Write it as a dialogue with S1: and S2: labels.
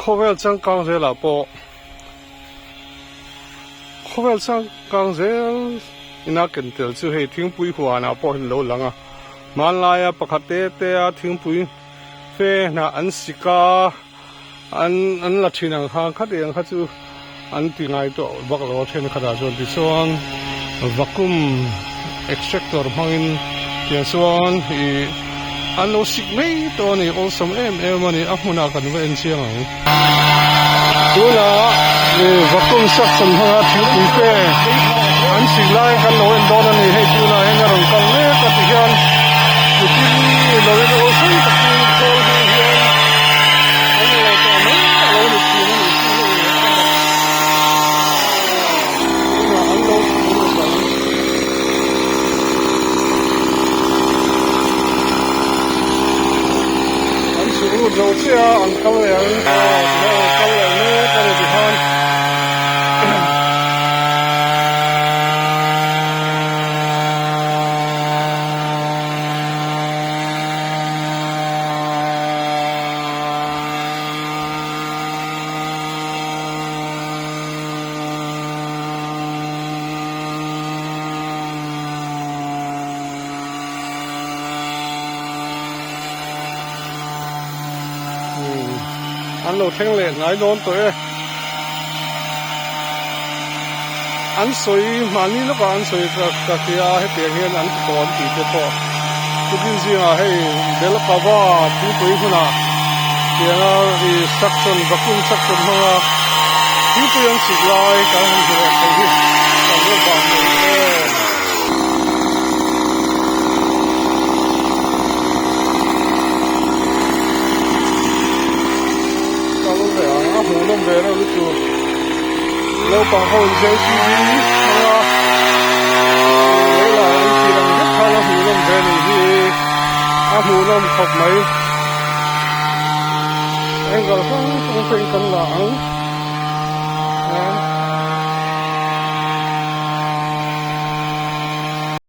S1: Khawvel changkang zelah pawh khawvel changkang zel ina ken tel chu hei thingpui huanah pawh hian a lo lang a hmanlaia pakhat te te a thingpui fe hnah an sik a an an la thin ang khan khati ang kha chu an ti ngai tawh vak lo a thenkhatah chuan tichuan vacuum extractor hmangin tiang chuan ih an lo sik mai tawh a ni awlsam em em a ni a hmunah kan va en chiang ang. Tunah ih vacuum suction hmanga thingpui te an sik lai kan lo en dawn a ni hei tunah hian a rawn kal mek a tihian mitin loin awlsam takin khawl hmang hian an lo tawh mai a lo ni thin a ni chu hei a mak tunah an lo tih a ni ang. An chhuk lut zo chiah a an kal leh ang aw tihian an kal leh mek a ni tikhan. An lo thleng leh hnai dawn tawh e. An sawi mahni lawkah an sawi ka hria a hetiang hian an ti tawh an tih te pawh chutin zingah hei Belkava thingpui hmunah tianga ih suction vacuum suction hmanga thingpui an sik lai kan han hmu leh thei hi kan va vang mai em. Kal ve ang a hmuhnawm ve reuh lutuk naupang ho in JCB hmang a lei lai an thlir ang vek khan a hmuhnawm ve a nih hi a hmuhnawm khawp mai angle hrang hrang te in kan la ang.